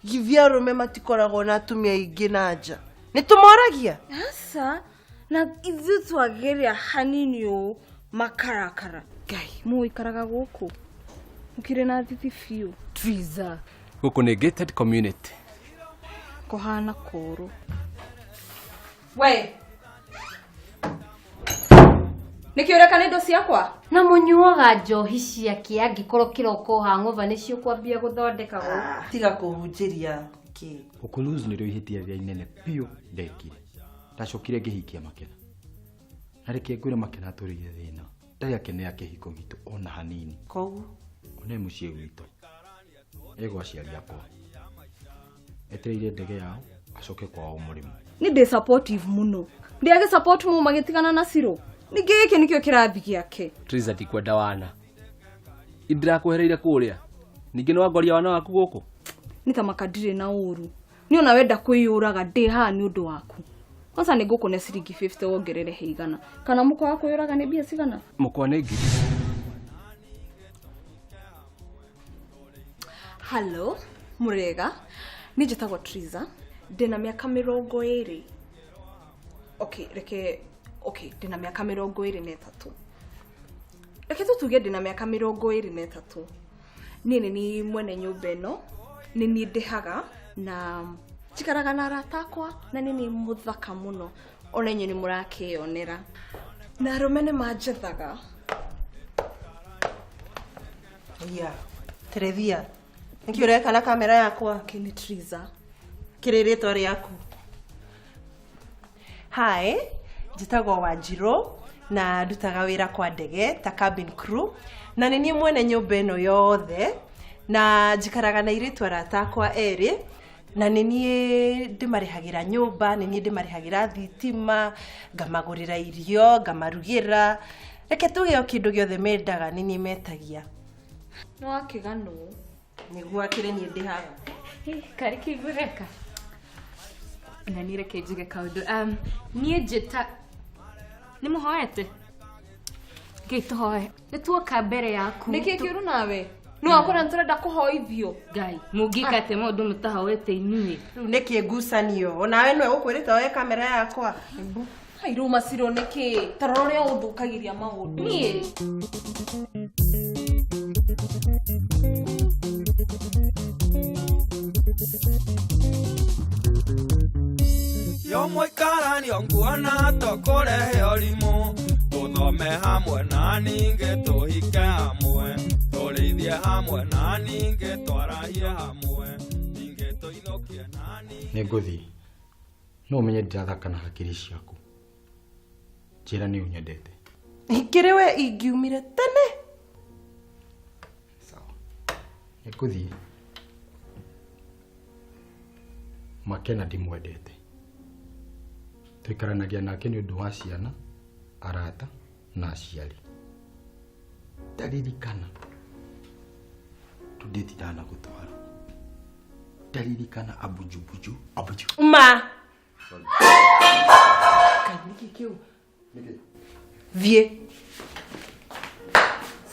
Githĩ arũme matikoragwo na atumia aingĩ na nja? Nĩ tũmoragia? Aca, na ithuĩ twageria hanini ũũ makarakara. Ngai, mũikaraga gũkũ mũkĩrĩ na thithi biũ. Triza. Gũkũ nĩ gated community. Kũhana kũũrũ. We nĩkĩ ũreka nĩ indo ciakwa? Na mũnyuaga njohi ciake angĩkorwo kĩroko hangover nĩcio kwambia gũthondeka gũkũ. Tiga kũhunjĩria kĩ. Gũkũ nĩrĩo ihĩtia rĩrĩa inene biũ ndekire. Ndacokire ngĩhikia Makena. Na reke ngwĩre Makena atũrĩire thĩna. Ndarĩ akenera kĩhiko gitũ ona hanini. Koguo? One mũciĩ gwitũ. Egwa aciari akwa. Etereire ndege yao acoke kwao mũrĩmo. Nĩ ndĩ supportive mũno. Ndiagĩ support mu magĩtigana na Ciro. Ningĩ gĩkĩ nĩkĩo kĩrathi gĩake. Triza ndikwenda wana. Indĩrakwehereire kũrĩa. Ningĩ nĩ wangoria wana waku gũkũ? Nĩ ta makandirĩ na ũru. Nĩ ona wenda kwĩyũraga ndĩ haha nĩ ũndũ waku. Kwanza nĩ ngũkũne ciringi 50 wongerere he igana. Kana mũkwa wa kwĩyũraga nĩ mbia cigana? Mũkwa nĩ ngiri. Hello, mũrega. Niĩ njĩtagwo Triza. Ndĩna mĩaka 20. Okay, reke okay, ndĩna mĩaka 23. Reke tũtuge ndĩna mĩaka 23. Niĩ nĩ niĩ mwene nyũmba ĩno, nĩ niĩ ndĩhaga na njikaraga na arata akwa na nĩ niĩ mũthaka mũno. Ona inyuĩ nĩ mũrakĩyonera. Na arũme nĩ manjethaga. Iya. Terethia. Nĩkĩ ũreka na kamera yakwa? Okay, nĩ Triza. Kĩrĩ rĩtwa rĩaku? Hi, njĩtagwo Wanjirũ na ndutaga wĩra kwa ndege ta cabin crew na nĩ niĩ mwene nyũmba ĩno yothe na njikaraga na airĩtu arata akwa erĩ na nĩ niĩ ndĩmarĩhagĩra nyũmba, nĩ niĩ ndĩmarĩhagĩra thitima, ngamagũrĩra irio, ngamarugĩra. Reke tuge o kĩndũ gĩothe mendaga nĩ niĩ metagia. Nĩ wakĩganwo. Nĩguo akĩrĩ niĩ ndĩhaga. Karĩ kĩngũreka. Na niĩ reke njuge kaũndũ. Niĩ njĩta nĩ mũhoete? Ngai tũhoe. Nĩ tuoka mbere yaku. Nĩkĩ kĩũru nawe? Nĩ wakora nĩ tũrenda kũhoithio. Ngai, mũngĩka atĩa maũndũ mũtahoete inyuĩ? Rĩu nĩkĩ ngucanio? Onawe nĩwe gũkwĩrĩte woe kamera yakwa. Hai rĩu Maciro nĩkĩ? Ta rora ũrĩa ũthũkagĩria maũndũ. Niĩ? Yo mũikaranio nguona tũkũrehe ũrimũ, tũthome hamwe na ningĩ tũhike hamwe, tũrĩithie hamwe na ningĩ twarahie hamwe, ningĩ tũinũkie na ningĩ. Nĩ ngũthiĩ. No ũmenye ndirathaka na hakiri ciaku. Njĩra nĩ ũnyendete. Kĩrĩ we ingiumire tene. Sawa. Nĩ ngũthiĩ. Makena ndimwendete. Tũikaranagia nake nĩ ũndũ wa ciana, arata na aciari. Ndaririkana tũndĩti ndanagũtwara. Ndaririkana abujubuju abuju. Ma. Ngai nĩkĩ kĩu? Thiĩ.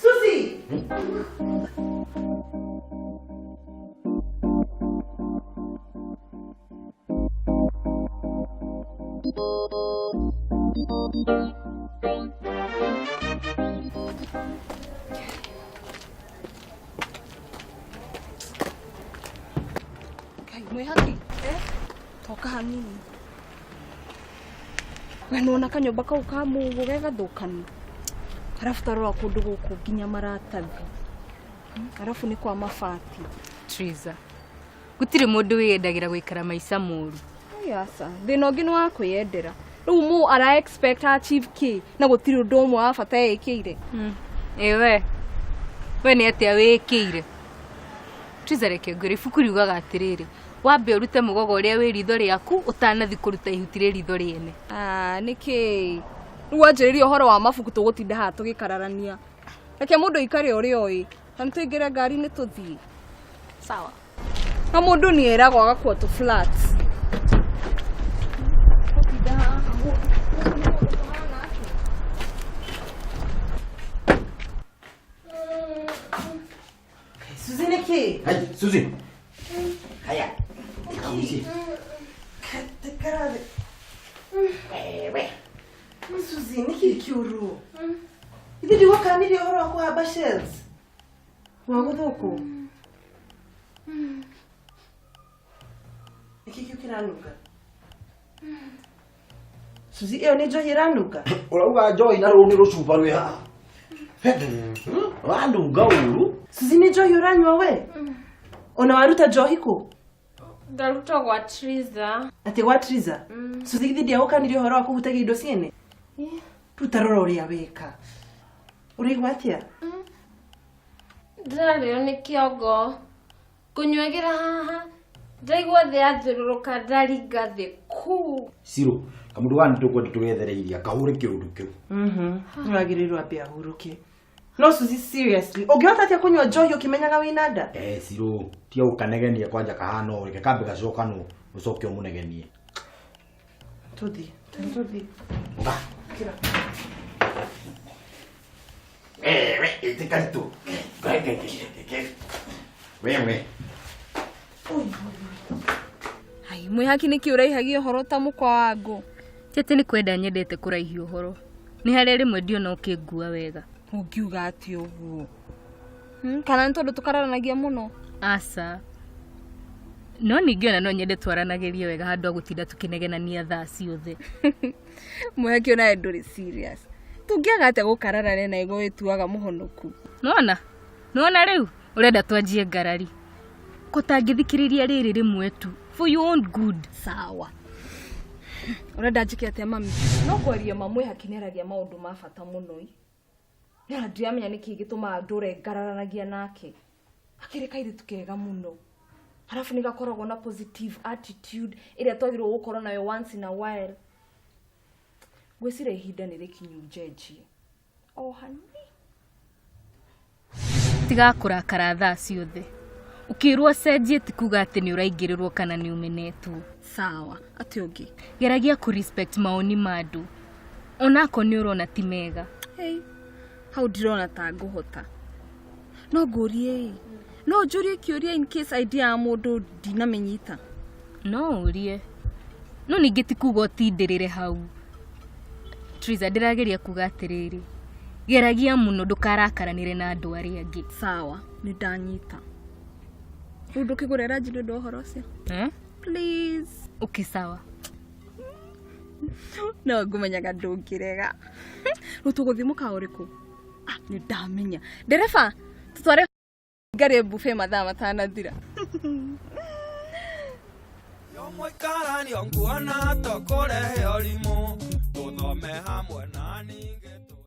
Suzy! Ngai mwĩhaki. Toka hanini. We nĩwona kanyũmba kau ka mũgũ ge gathũkanu. Arabu ta rora kũndũ gũkũ nginya maratathi. Arabu nĩ kwa mabati. Triza. Gũtirĩ mũndũ wĩyendagĩra gũikara maica moru. Aca, thĩna ũngĩ nĩ wa kwĩyendera. Rĩu mũ ara expect achieve kĩ na gũtirĩ ũndũ ũmwe wa bata ĩkĩire. Ĩ we. We nĩ atĩa wĩkĩire? Triza reke ngwĩre ibuku riugaga atĩrĩrĩ, wambe ũrute mũgogo ũrĩa wĩ ritho rĩaku ũtanathi kũruta ihuti rĩ ritho rĩene. Ah, nĩkĩ? Rĩu wanjĩrĩria ũhoro wa mabuku tũgũtinda haha tũgĩkararania. Reke mũndũ aikare ũrĩa oĩ. Na nĩ tũingĩre ngari-inĩ tũthiĩ. Sawa. Na mũndũ nĩ eragwo agakua tũ flats. Gũtinda haha gũkũ nĩ kũndũ kũhana atĩa? Suzy nĩkĩ? Hai, Suzy. Haya. Kagucie. Ikara thĩ. Wewe. Suzy, nĩkĩ kĩũru? Ithe ndigũkanirie ũhoro wa kũhamba shells. Wa gũthũkũ. Nĩkĩ kĩu kĩranunga? Suzy, ĩyo nĩ njohi ĩranunga? Ũrauga njohi na rũu nĩ rũcuba rwĩ haha. Wanunga ũru. Suzy, nĩ njohi ũranyua we? Ona waruta njohi kũ? Ndaruta gwa Triza. Atĩ gwa Triza? Suzy, githĩ ndiagũkanirie ũhoro wa kũhutagia indo ciene? Rĩu ta rora ũrĩa wĩka. Ũraigua atĩa? Ndĩrarĩo nĩ kĩongo. Ngũnywagĩra haha. Ndaigua thĩ yathiũrũrũka ndaringa thĩ kuu. Ciro, kamũndũ gaka nĩtũkwenda tũgethere iria kahũre kĩũndũ kĩu. Nĩwagĩrĩirwo ambe ahurũke. No Suzy, seriously, ũngĩhota atĩa kũnyua njohi ũkĩmenyaga wĩna nda? Eh, Ciro, tiga gũkanegenia kwanja kahana ũũ, reke kambe gacokanwo, ũcoke ũmũnegenie. Tũthiĩ, tũthiĩ. Ũka. Kĩra. Wewe, ĩtĩ karitũ. Wewe. Ai, mwĩhaki nĩkĩ ũraihagia ũhoro ta mũkwa wa ngũ? Ti atĩ nĩ kwenda nyendete kũraihia ũhoro. Nĩ harĩa rĩmwe ndiona ũkĩngua wega. Ũngiuga atĩ ũguo? Kana nĩ tondũ tũkararanagia mũno? Aca. No ningĩ ona no nyende twaranagĩrie wega handũ ha gũtinda tũkĩnegenania thaa ciothe. Mwĩhaki onawe ndũrĩ serious. Tũngĩaga atĩa gũkararania na igũ wĩtuaga mũhonoku? Nĩwona? Nĩwona rĩu? Ũrenda twanjie ngarari. Ko tangĩthikĩrĩria rĩrĩ rĩmwe tu. For your own good. Sawa. Ũrenda njĩke atĩa mami? No kwaria ma mwĩhaki nĩaragia maũndũ ma bata mũno ĩ. Na ndiramenya nĩkĩ gĩtũmaga ndũre ngararanagia nake. Akĩrĩ kairĩtu kega mũno. Halafu nĩ gakoragwo na positive attitude ĩrĩa twagĩrĩirwo gũkorwo nayo once in a while. Ngwĩciria ihinda nĩ rĩkinyu njenjie. O hanini. Tiga kũrakara thaa ciothe. Ũkĩrwo ũcenjie ti kuga atĩ nĩ ũraingĩrĩrwo kana nĩ ũmenetwo. Sawa, atĩ ũngĩ. Geragia kũ respect mawoni ma andũ. Onako nĩ ũrona ti mega. Hey, hau ndirona ta ngũhota. No ngũrie ĩ, no njũrie kĩũria in case idea ya mũndũ ndinamĩnyita. No ũrie. No ningĩ ti kuga ũtindĩrĩre hau. Triza, ndĩrageria kuga atĩrĩrĩ. Geragia mũno ndũkarakaranĩre na andũ arĩa angĩ. Sawa, nĩ ndanyita. Rĩu ndũkĩgũre ranji nĩ ũndũ wa ũhoro ũcio? Eh? Please. Okay, sawa. No ngũmenyaga ndũngĩrega. Rĩu tũgũthiĩ mũkawa ũrĩkũ? Ah, nĩ ndamenya. Ndereba, tũtware ngarĩe buffet mathaa matanathira. Yo mũikaranio nguona tũkũrehe ũrimũ tũthome hamwe.